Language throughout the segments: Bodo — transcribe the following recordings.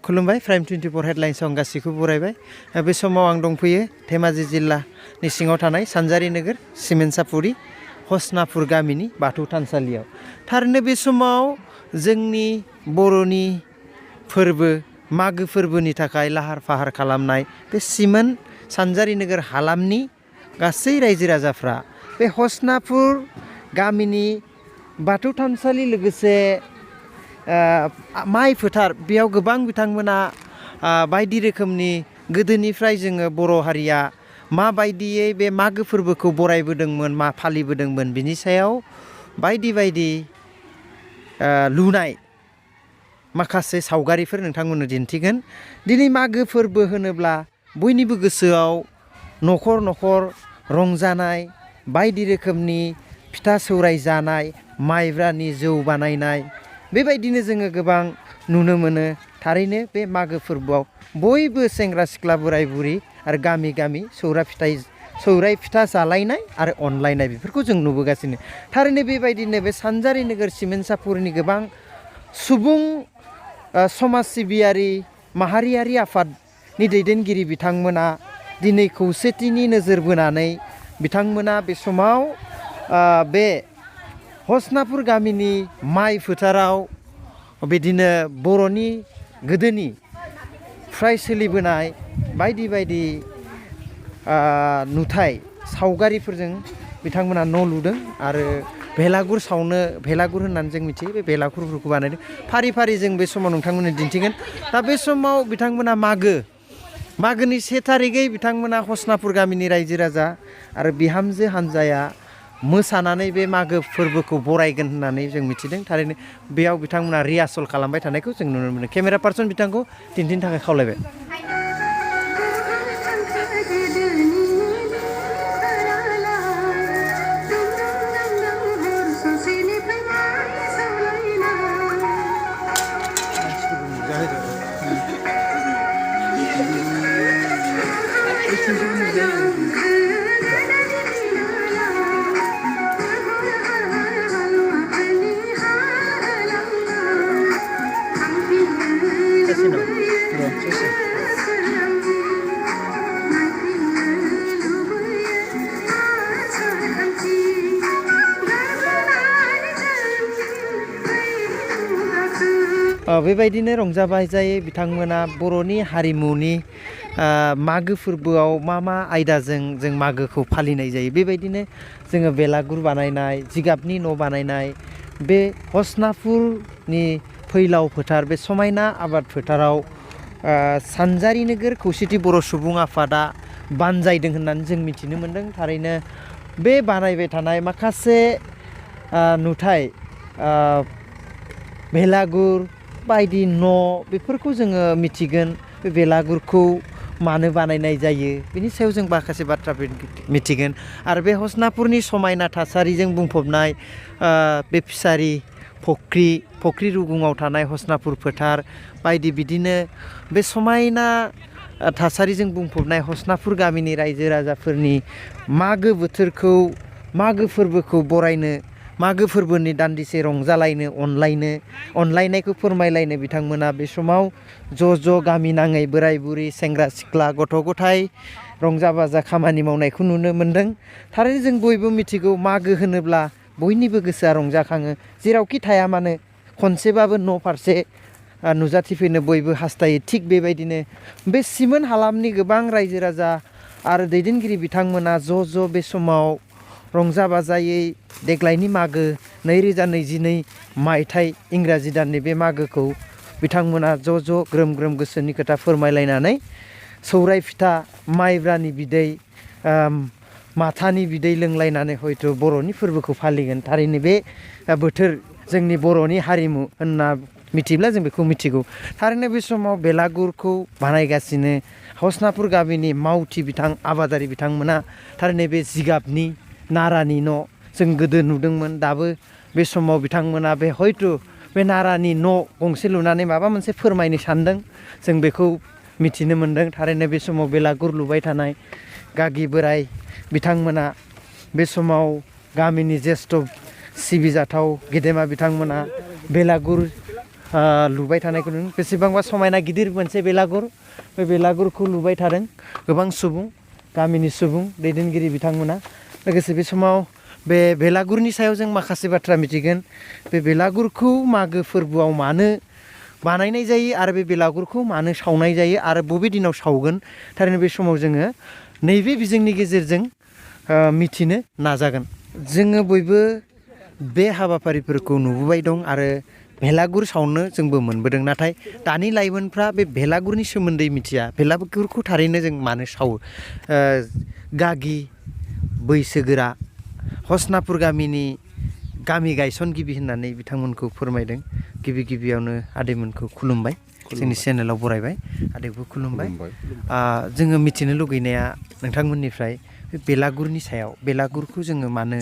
खुलुमबाय प्राइम 24 हेडलाइन्स आं गासैखौबो बरायबाय बे समाव आं दंफैयो धेमाजि जिल्लानि सिङाव थानाय सानजारि नोगोर सिमेन्सापुरि हसनापुर गामिनि बाथौ थानसालियाव थारैनो बे समाव जोंनि बर'नि फोरबो मागो फोरबोनि थाखाय लाहार फाहार खालामनाय बे सिमेन्ट सानजारि नोगोर हालामनि गासै रायजो राजाफ्रा बे हसनापुर गामिनि बाथौ थानसालि लोगोसे माइ फोथार बेयाव गोबां बिथांमोना बायदि रोखोमनि गोदोनिफ्राय जोङो बर' हारिया माबायदियै बे मागो फोरबोखौ बरायबोदोंमोन मा फालिबोदोंमोन बिनि सायाव बायदि लुनाय माखासे सावगारिफोर नोंथांमोननो दिन्थिगोन दिनै मागो फोरबो होनोब्ला बयनिबो गोसोआव न'खर न'खर रंजानाय बायदि रोखोमनि फिथा सौराय जानाय माइब्रानि जौ बानायनाय बेबायदिनो जोङो गोबां नुनो मोनो थारैनो बे मागो फोरबोआव बयबो सेंग्रा सिख्ला बोराय बुरि आरो गामि गामि सौराय फिथा जालायनाय आरो अनलायनाय बेफोरखौ जों नुबोगासिनो थारैनो बेबायदिनो बे सानजारि नोगोर सिमेन्सापुरनि गोबां सुबुं समाज सिबियारि माहारियारि आफादनि दैदेनगिरि बिथांमोना दिनै खौसेथिनि नोजोर बोनानै बिथांमोना बे समाव बे हसनापुर गामिनि माइ फोथाराव बिदिनो बर'नि गोदोनि फ्राय सोलिबोनाय बायदि नुथाय सावगारिफोरजों बिथांमोना न' लुदों आरो भेलागुर सावनो भेलागुर होननानै जों मिथियो बे भेलागुरफोरखौ बानायदों फारि फारि जों बे समाव नोंथांमोननो दिन्थिगोन दा बे समाव बिथांमोना मागोनि 1 थारिखै बिथांमोना हसनापुर गामिनि रायजो राजा आरो बिहामजो हानजाया मोसानानै बे मागो फोरबोखौ बरायगोन होननानै जों मिथिदों थारैनो बेयाव बिथांमोना रिहार्सल खालामबाय थानायखौ जों नुनो मोनो केमेरा पार्सन बिथांखौ दिन्थिनो थाखाय खावलायबाय बेबायदिनो रंजा बाजायै बिथांमोना बर'नि हारिमुनि मागो फोरबोआव मा आयदाजों जों मागोखौ फालिनाय जायो बेबायदिनो जोङो बेलागुर बानायनाय जिगाबनि न' बानायनाय बे हसनापुरनि फैलाव फोथार बे समायना आबाद फोथाराव सानजारि नोगोर खौसेथि बर' सुबुं आफादा बानजायदों होननानै जों मिथिनो मोन्दों थारैनो बे बानायबाय थानाय माखासे नुथाय बेलागुर बायदि न' बेफोरखौ जोङो मिथिगोन बे बेलागुरखौ मानो बानायनाय जायो बिनि सायाव जों माखासे बाथ्राफोर मिथिगोन आरो बे हसनापुरनि समायना थासारिजों बुंफबनाय बे फिसारि फख्रि रुगुङाव थानाय हसनापुर फोथार बायदि बिदिनो बे समायना थासारिजों बुंफबनाय हसनापुर गामिनि रायजो राजाफोरनि मागो बोथोरखौ मागो फोरबोखौ बरायनो मागो फोरबोनि दान्दिसे रंजालायनो अनलायनायखौ फोरमायलायनो बिथांमोना बे समाव ज' गामि नाङै बोराय बुरि सेंग्रा सिख्ला गथ' गथाय रंजा बाजा खामानि मावनायखौ नुनो मोन्दों थारैनो जों बयबो मिथिगौ मागो होनोब्ला बयनिबो गोसोआ रंजाखाङो जेरावखि थाया मानो खनसेबाबो न' फारसे नुजाथिफैनो बयबो हास्थायो थिग बेबायदिनो बे सिमेन्ट हालामनि गोबां रायजो राजा आरो दैदेनगिरि बिथांमोना ज' बे समाव रंजा बाजायै देग्लायनि मागो 2022 मायथाइ इंराजि दाननि बे मागोखौ बिथांमोना ज' ग्रोम गोसोनि खोथा फोरमायलायनानै सौराय फिथा माइब्रानि बिदै माथानि बिदै लोंलायनानै हयथ' बर'नि फोरबोखौ फालिगोन थारैनो बे बोथोर जोंनि बर'नि हारिमु होनना मिथिब्ला जों बेखौ मिथिगौ थारैनो बे समाव बेलागुरखौ बानायगासिनो हसनापुर गामिनि मावथि आबादारि बिथांमोना थारैनो बे जिगाबनि नारानि न' जों गोदो नुदोंमोन दाबो बे समाव बिथांमोना बे हयथ' बे नारानि न' गंसे लुनानै माबा मोनसे फोरमायनो सानदों जों बेखौ मिथिनो मोन्दों थारैनो बे समाव बेलागुर लुबाय थानाय गागि बोराय बिथांमोना बे समाव गामिनि ज्येष्ठ सिबिजाथाव गेदेमा बिथांमोना बेलागुर लुबाय थानायखौ नुदों बेसेबांबा समायना गिदिर मोनसे बेलागुर बे बेलागुरखौ लुबाय थादों गोबां सुबुं गामिनि सुबुं दैदेनगिरि बिथांमोना लोगोसे बे समाव बे बेलागुरनि सायाव जों माखासे बाथ्रा मिथिगोन बे बेलागुरखौ मागो फोरबोआव मानो बानायनाय जायो आरो बे बेलागुरखौ मानो सावनाय जायो आरो बबे दिनाव सावगोन थारैनो बे समाव जोङो नैबे बिजोंनि गेजेरजों मिथिनो नाजागोन जोङो बयबो बे हाबाफारिफोरखौ नुबोबाय दं आरो बेलागुर सावनो जोंबो मोनबोदों नाथाय दानि लाइमोनफ्रा बे बेलागुरनि सोमोन्दै मिथिया बेलागुरखौ थारैनो जों मानो सावो गागि बैसोगोरा हसनापुर गामिनि गामि गायसनगिरि होननानै बिथांमोनखौ फोरमायदों गिबि गिबियावनो आदैमोनखौ खुलुमबाय जोंनि चेनेलाव बरायबाय आदैखौ खुलुमबाय जोङो मिथिनो लुगैनाया नोंथांमोननिफ्राय बे बेलागुरनि सायाव बेलागुरखौ जोङो मानो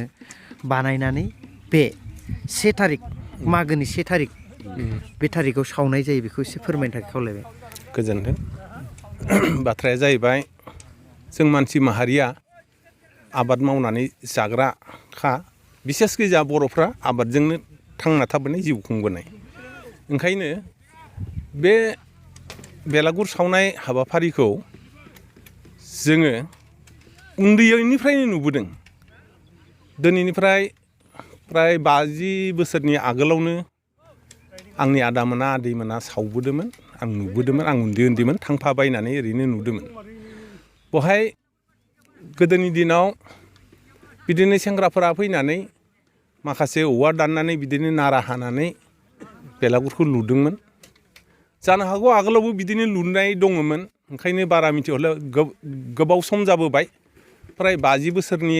बानायनानै बे 1 थारिख मागोनि 1 थारिख बे थारिखआव सावनाय जायो बेखौ एसे फोरमायनो थाखाय खावलायबाय गोजोन्थों बाथ्राया जाहैबाय जों मानसि माहारिया आबाद मावनानै जाग्राखा बिसेसकै जा बर'फ्रा आबादजोंनो थांना थाबोनाय जिउ खुंबोनाय ओंखायनो बे बेलागुर सावनाय हाबाफारिखौ जोङो उन्दैनिफ्रायनो नुबोदों दिनैनिफ्राय प्राय 50 बोसोरनि आगोलावनो आंनि आदामोना आदैमोना सावबोदोंमोन आं नुबोदोंमोन आं उन्दैमोन थांफाबायनानै ओरैनो नुदोंमोन बहाय गोदोनि दिनाव बिदिनो सेंग्राफोरा फैनानै माखासे औवा दाननानै बिदिनो नारा हानानै बेलागुरखौ लुदोंमोन जानो हागौ आगोलावबो बिदिनो लुनाय दङमोन ओंखायनो बारा मिथिहरला गोबाव सम जाबोबाय प्राय 50 बोसोरनि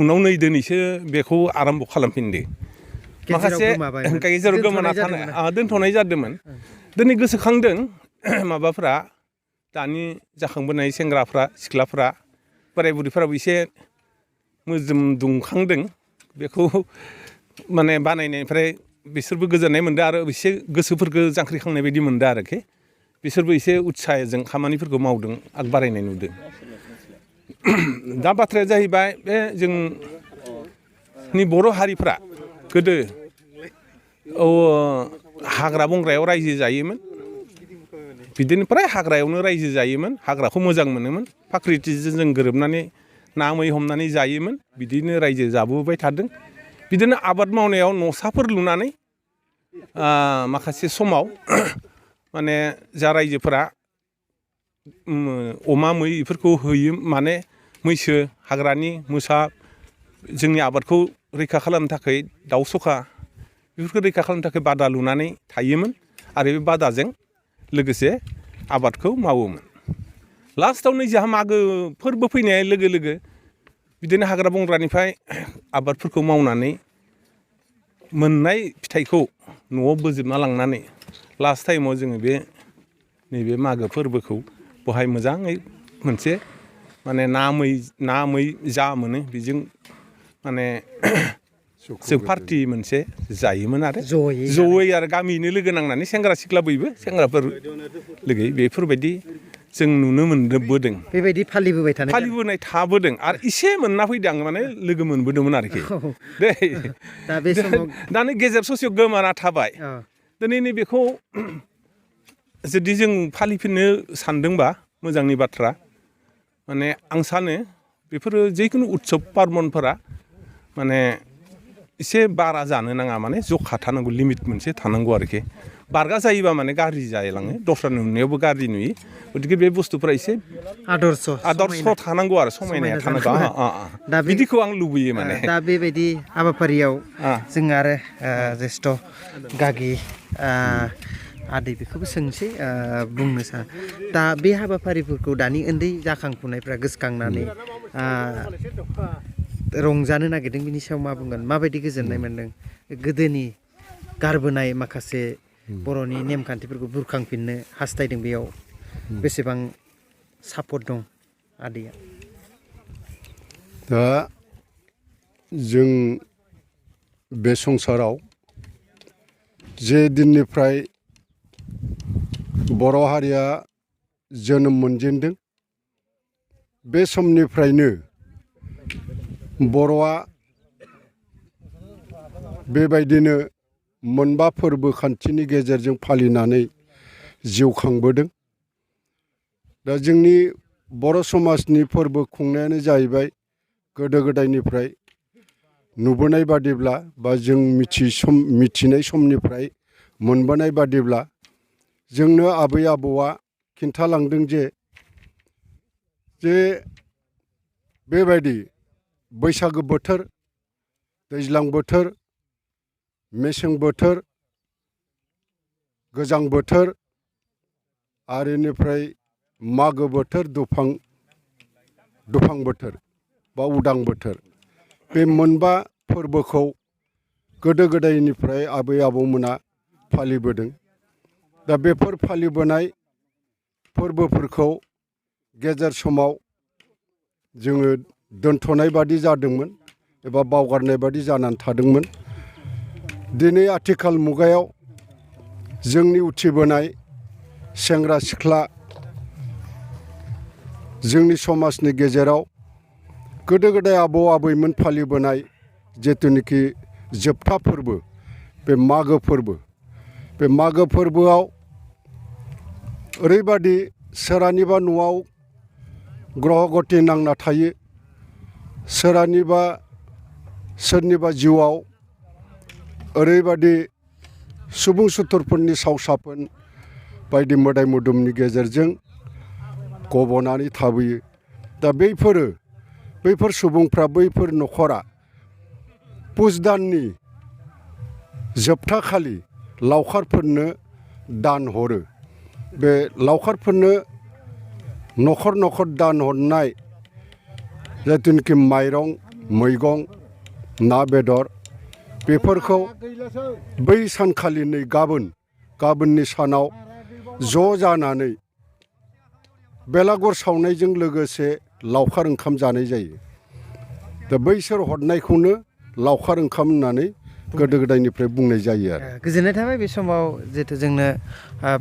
उनाव नै दिनैसो बेखौ आराम्भ खालामफिनदो माखासे गेजेराव गोमाना थानाय दोनथ'नाय जादोंमोन दिनै गोसोखांदों माबाफ्रा दानि जाखांबोनाय सेंग्राफ्रा सिख्लाफ्रा बोराय बुरैफ्राबो एसे मोजोम दुंखांदों बेखौ माने बानायनायनिफ्राय बिसोरबो गोजोननाय मोनदों आरो एसे गोसोफोरखौ जांख्रिखांनाय बायदि मोनदों आरोखि बिसोरबो एसे उत्साहजों खामानिफोरखौ मावदों आग बारायनाय नुदों दा बाथ्राया जाहैबाय बे जोंनि बर' हारिफ्रा गोदो हाग्रा बंग्रायाव रायजो जायोमोन बिदिनो फ्राय हाग्रायावनो रायजो जायोमोन हाग्राखौ मोजां मोनोमोन फाख्रिथिजों जों गोरोबनानै ना मै हमनानै जायोमोन बिदिनो रायजो जाबोबाय थादों बिदिनो आबाद मावनायाव न'साफोर लुनानै माखासे समाव माने जा रायजोफोरा अमा मै बेफोरखौ होयो माने मैसो हाग्रानि मोसा जोंनि आबादखौ रैखा खालामनो थाखाय दाउ सखा बेफोरखौ रैखा खालामनो थाखाय बादा लुनानै थायोमोन आरो बे बादाजों लोगोसे आबादखौ मावोमोन लास्टआव नै जोंहा मागो फोरबो फैनाय लोगो लोगो बिदिनो हाग्रा बंग्रानिफ्राय आबादफोरखौ मावनानै मोननाय फिथाइखौ न'आव बोजोबना लांनानै लास्ट टाइमाव जोङो बे नैबे मागो फोरबोखौ बहाय मोजाङै मोनसे माने ना मै जा मोनो बेजों माने जों पार्टि मोनसे जायोमोन आरो जयै आरो गामियैनो लोगो नांनानै सेंग्रा सिख्ला बयबो सेंग्राफोर लोगो बेफोरबायदि जों नुनो मोनबोदों बेबायदि फालिबोनाय थाबोदों आरो एसे मोनना फैदों आं माने लोगो मोनबोदोंमोन आरोखि दे दा बे समाव दानि गेजेर ससेयाव गोमाना थाबाय दिनै नैबेखौ जुदि जों फालिफिननो सानदोंबा मोजांनि बाथ्रा माने आं सानो बेफोरो जिखुनु उत्सब पार्बनफोरा माने एसे बारा जानो नाङा माने जखा थानांगौ लिमिट मोनसे थानांगौ आरोखि बारगा जायोबा माने गाज्रि जालाङो दस्रा नुनायावबो गाज्रि नुयो गथिखे बे बुस्थुफोरा एसे आदर्श थानांगौ आरो समायनाया थानांगौ दा बिदिखौ आं लुबैयो माने दा बेबायदि हाबाफारियाव जों आरो ज्येष्ठ गागि आदै बेखौबो सोंसै बुंनो सानो दा बे हाबाफारिफोरखौ दानि उन्दै जाखांफुनायफ्रा गोसोखांनानै रंजानो नागिरदों बिनि सायाव मा बुंगोन माबायदि गोजोननाय मोन्दों गोदोनि गारबोनाय माखासे बर'नि नेमखान्थिफोरखौ बुरखांफिननो हास्थायदों बेयाव बेसेबां सापर्ट दं आदैया दा जों बे संसाराव जे दिननिफ्राय बर' हारिया जोनोम मोनजेनदों बे समनिफ्रायनो बर'आ बेबायदिनो मोनबा फोरबो खान्थिनि गेजेरजों फालिनानै जिउ खांबोदों। दा जोंनि बर' समाजनि फोरबो खुंनायानो जाहैबाय गोदो गोदायनिफ्राय नुबोनाय बादिब्ला बा जों मिथिनाय समनिफ्राय मोनबोनाय बादिब्ला जोंनो आबै आबौआ खिन्थालांदों जे बेबायदि बैसागो बोथोर, दैज्लां बोथोर, मेसें बोथोर, गोजां बोथोर आरो इनिफ्राय मागो बोथोर, दुफां बोथोर बा उदां बोथोर, बे मोनबा फोरबोखौ गोदो गोदायनिफ्राय आबै आबौमोना फालिबोदों। दा बेफोर फालिबोनाय फोरबोफोरखौ गेजेर समाव जोङो दोनथ'नाय बादि जादोंमोन एबा बावगारनाय बादि जानानै थादोंमोन। दिनै आथिखाल मुगायाव जोंनि उथिबोनाय सेंग्रा सिख्ला जोंनि समाजनि गेजेराव गोदो गोदाय आबौ आबैमोन फालिबोनाय जिथुनिखि जोबथा फोरबो, बे मागो फोरबो, बे मागो फोरबोआव ओरैबादि सोरहानिबा न'आव ग्रह गति नांना थायो, सोरनिबा जिउआव ओरैबादि सुबुं सुथुरफोरनि साव साफोन बायदि मोदाय मोदोमनि गेजेरजों गब'नानै थाबोयो। दा बैफोर सुबुंफ्रा, बैफोर न'खरा पुस दाननि जोबथा खालि लावखारफोरनो दान हरो। बे लावखारफोरनो न'खर न'खर दान हरनाय जिथुनिखि माइरं, मैगं, ना बेदर, बेफोरखौ बै सानखालि नै गाबोननि सानाव ज' जानानै बेलागुर सावनायजों लोगोसे लावखार ओंखाम जानाय जायो। दा बैसोर हरनायखौनो लावखार ओंखाम होननानै गोदो गोदायनिफ्राय बुंनाय जायो आरो। गोजोननाय थाबाय बे समाव जिहेथु जोंनो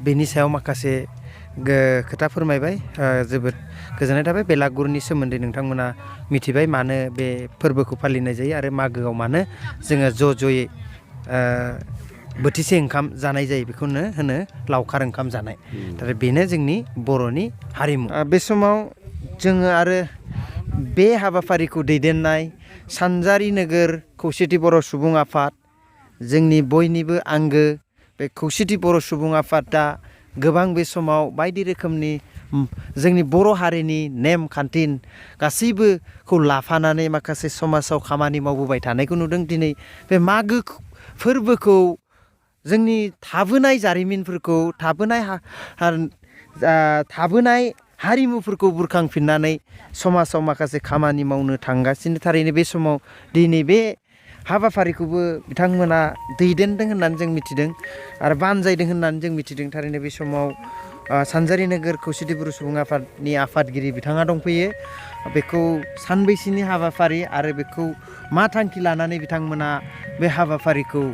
बेनि सायाव माखासे खोथा फोरमायबाय। जोबोद गोजोननाय थाबाय। बेलागुरनि सोमोन्दै नोंथांमोना मिथिबाय मानो बे फोरबोखौ फालिनाय जायो आरो मागोआव मानो जोङो ज' ज'यै बोथिसे ओंखाम जानाय जायो, बेखौनो होनो लावखार ओंखाम जानाय। दा बेनो जोंनि बर'नि हारिमु। बे समाव जोङो आरो बे हाबाफारिखौ दैदेननाय सानजारि नोगोर खौसेथि बर' सुबुं आफाद, जोंनि बयनिबो आंगो बे खौसेथि बर' सुबुं आफादा गोबां बे समाव बायदि रोखोमनि जोंनि बर' हारिनि नेम खान्थि गासैबोखौ लाफानानै माखासे समाजाव खामानि मावबोबाय थानायखौ नुदों। दिनै बे मागो फोरबोखौ जोंनि थाबोनाय जारिमिनफोरखौ, थाबोनाय हारिमुफोरखौ बुरखांफिननानै समाजाव माखासे खामानि मावनो थांगासिनो। थारैनो बे समाव दिनै बे हाबाफारिखौबो बिथांमोना दैदेनदों होननानै जों मिथिदों आरो बानजायदों होननानै जों मिथिदों। थारैनो बे समाव सानजारि नोगोर खौसेथि बर' सुबुं आफादनि आफादगिरि बिथाङा दंफैयो। बेखौ सानबैसेनि हाबाफारि आरो बेखौ मा थांखि लानानै बिथांमोना बे हाबाफारिखौ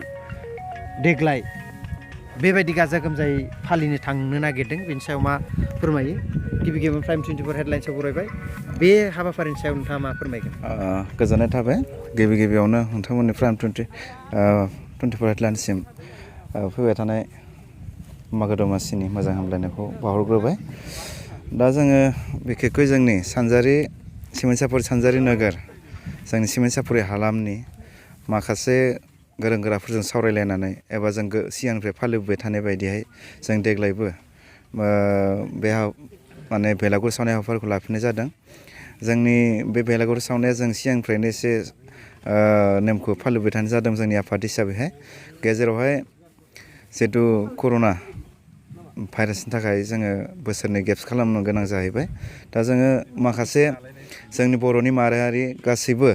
देग्लाय बेबायदि गाजा गोमजायै फालिनो थांनो नागिरदों, बेनि सायाव मा फोरमायो? गिबियावनो प्राइम 24 हेडलाइन्सआव बरायबाय। बे हाबाफारिनि सायाव नोंथाङा मा फोरमायगोन? गोजोननाय थाबाय। गिबियावनो नोंथांमोननि प्राइम 24 हेडलाइन्ससिम फैबाय थानाय मागो दमासिनि मोजां हामलायनायखौ बावहरग्रोबाय। दा जोङो बिखेखै जोंनि सिमेन्ट सापरि नोगोर, जोंनि सिमेन्ट सापरि हालामनि माखासे गोरों गोराफोरजों सावरायलायनानै एबा जों सिगांनिफ्राय फालिबोबाय थानाय बायदिहाय जों देग्लायबो बे बेलागुर सावनाय हाबाफारिखौ लाफिननाय जादों। जोंनि बे बेलागुर सावनाया जों सिगांनिफ्रायनो एसे नेमखौ फालिबाय थानाय जादों जोंनि आफाद हिसाबैहाय। गेजेरावहाय जिहेथु कर'ना भाइरासनि थाखाय जोङो बोसोरनै गेप्स खालामनो गोनां जाहैबाय। दा जोङो माखासे जोंनि बर'नि माहारियारि गासैबो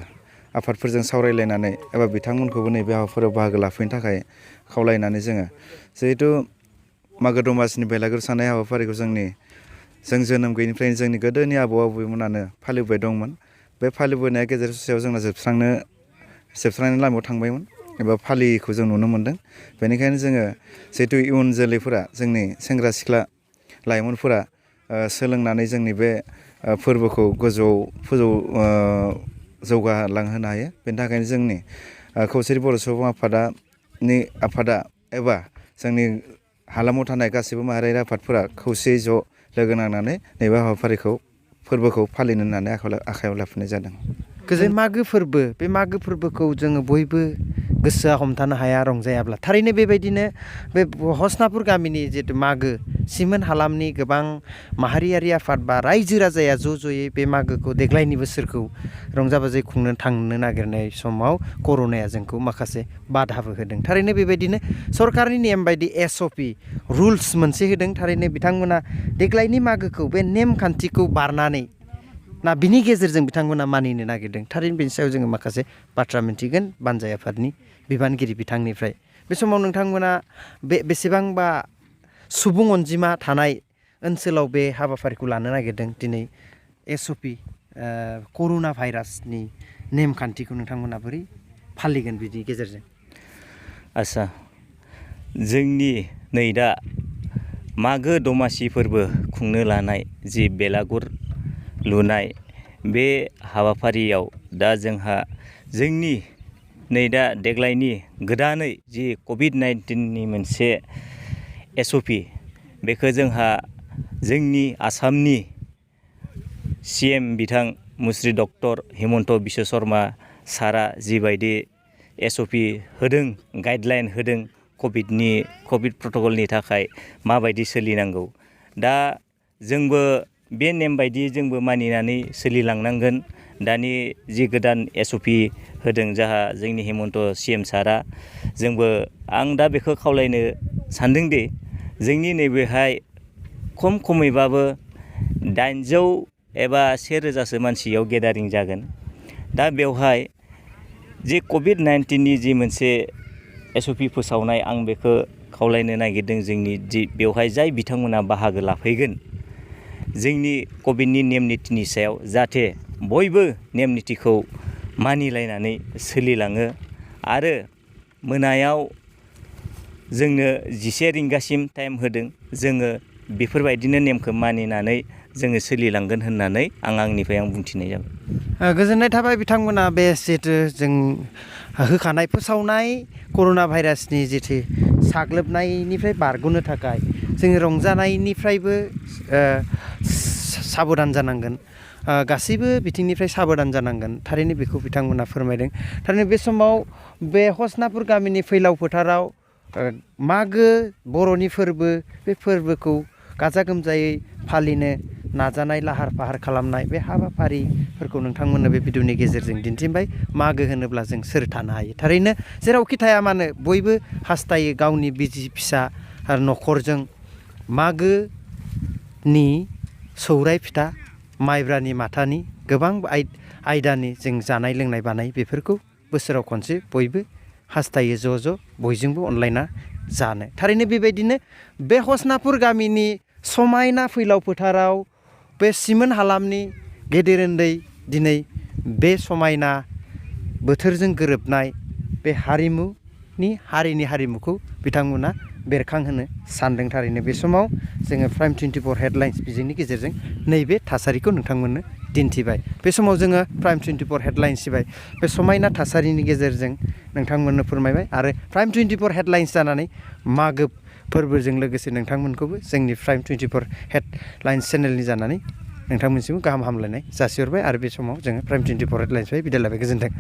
आफादफोरजों सावरायलायनानै एबा बिथांमोनखौबो नैबे हाबाफारियाव बाहागो लाफैनो थाखाय खावलायनानै जोङो जिहेथु मागो दमासिनि बेलागुर सावनाय हाबाफारिखौ जों जोनोम गैयैनिफ्रायनो जोंनि गोदोनि आबौ आबैमोनानो फालिबोबाय दंमोन। बे फालिबोनाया गेजेर ससेयाव जोंना जोबस्रांनायनि लामायाव थांबायमोन एबा फालियैखौ जों नुनो मोन्दों। बेनिखायनो जोङो जिहेथु इयुन जोलैफोरा, जोंनि सेंग्रा सिख्ला लाइमोनफोरा सोलोंनानै जोंनि बे फोरबोखौ गोजौआव जौगालांहोनो हायो। बेनि थाखायनो जोंनि खौसेथि बर' सुबुं आफादा नि आफादा एबा जोंनि हालामाव थानाय गासैबो माहारियारि आफादफोरा खौसेयै ज' लोगो नांनानै नैबे हाबाफारिखौ फोरबोखौ फालिनो होननानै आखायाव लाफिननाय जादों। बे मागो फोरबो बे मागो फोरबोखौ जोङो बयबो गोसोआ हमथानो हाया रंजायाब्ला थारैनो बेबायदिनो बे हसनापुर गामिनि जितु मागो सिमोन हालामनि गोबां माहारियारि आफाद बा रायजो राजाया ज' ज'यै बे मागोखौ देग्लायनि बोसोरखौ रंजा बाजायै खुंनो थांनो नागिरनाय समाव कर'नाया जोंखौ माखासे बाधाबो होदों थारैनो बेबायदिनो सरकारनि नेम बायदि SOP रुल्स मोनसे होदों थारैनो बिथांमोना देग्लायनि मागोखौ बे नेमखान्थिखौ बारनानै ना बिनि गेजेरजों बिथांमोना मानिनो नागिरदों थारैनो बेनि सायाव जोङो माखासे बाथ्रा मिन्थिगोन बानजाय आफादनि बिबानगिरि बिथांनिफ्राय बे समाव नोंथांमोना बेसेबांबा सुबुं अनजिमा थानाय ओनसोलाव बे हाबाफारिखौ लानो नागिरदों दिनै SOP कर'ना भाइरासनि नेमखान्थिखौ नोंथांमोना बोरै फालिगोन बिनि गेजेरजों? आच्चा जोंनि नै दा मागो दमासि फोरबो खुंनो लानाय जि बेलागुर लुनाय बे हाबाफारियाव दा जोंहा जोंनि नै दा देग्लायनि गोदानै जि COVID-19नि मोनसे SOP बेखौ जोंहा जोंनि आसामनि CM बिथां मुस्रि डक्टर हिमन्त बिश्व शर्मा सारा जिबायदि SOP होदों गाइडलाइन होदों कभिड प्रट'कलनि थाखाय माबायदि सोलिनांगौ दा जोंबो बे नेम बायदि जोंबो मानिनानै सोलिलांनांगोन दानि जि गोदान SOP होदों जाहा जोंनि हिमन्त CM सारा जोंबो आं दा बेखौ खावलायनो सानदोंदि जोंनि नैबेहाय खमैबाबो 800 एबा 1000सो मानसियाव गेदारिं जागोन दा बेवहाय जि COVID-19नि जि मोनसे SOP फोसावनाय आं बेखौ खावलायनो नागिरदों जोंनि जि बेवहाय जाय बिथांमोना बाहागो लाफैगोन जोंनि कभिडनि नेम निथिनि सायाव जाहाथे बयबो नेम निथिखौ मानिलायनानै सोलिलाङो आरो मोनायाव जोंनो 11 रिंगासिम टाइम होदों जोङो बेफोरबायदिनो नेमखौ मानिनानै जोङो सोलिलांगोन होननानै आंनिफ्राय बुंथिनाय जाबाय। गोजोननाय थाबाय बिथांमोना बे जितु जों होखानाय फोसावनाय कर'ना भाइरासनि जितु साग्लोबनायनिफ्राय बारग'नो थाखाय जोंनि रंजानायनिफ्रायबो साबधान जानांगोन गासैबो बिथिंनिफ्राय साबधान जानांगोन थारैनो बेखौ बिथांमोना फोरमायदों थारैनो बे समाव बे हसनापुर गामिनि फैलाव फोथाराव मागो बर'नि फोरबो बे फोरबोखौ गाजा गोमजायै फालिनो नाजानाय लाहार फाहार खालामनाय बे हाबाफारिफोरखौ नोंथांमोननो बे भिडिअनि गेजेरजों दिन्थिबाय मागो होनोब्ला जों सोर थानो हायो थारैनो जेरावखि थाया मानो बयबो हास्थायो गावनि बिसि फिसा आरो न'खरजों मागोनि सौराय फिथा माइब्रानि माथानि गोबां आयदानि जों जानाय लोंनाय बानाय बेफोरखौ बोसोराव खनसे बयबो हास्थायो ज' ज' बयजोंबो अनलायना जानो थारैनो बेबायदिनो बे हसनापुर गामिनि समायना फैलाव फोथाराव बे सिमोन हालामनि गेदेर उन्दै दिनै बे समायना बोथोरजों गोरोबनाय बे हारिनि हारिमुखौ बिथांमोना बेरखांहोनो सानदों थारैनो बे समाव जोङो प्राइम 24 हेडलाइन्स बिजोंनि गेजेरजों नैबे थासारिखौ नोंथांमोननो दिन्थिबाय बे समाव जोङो प्राइम 24 हेडलाइन्स सिबाय बे समायना थासारिनि गेजेरजों नोंथांमोननो फोरमायबाय आरो प्राइम 24 हेडलाइन्स जानानै मागो फोरबोजों लोगोसे नोंथांमोनखौबो जोंनि प्राइम 24 हेडलाइन्स चेनेलनि जानानै नोंथांमोनसिम गाहाम हामलायनाय जासिहरबाय आरो बे समाव जोङो प्राइम 24 हेडलाइन्सनिफ्राय बिदाय लाबाय गोजोन्थों।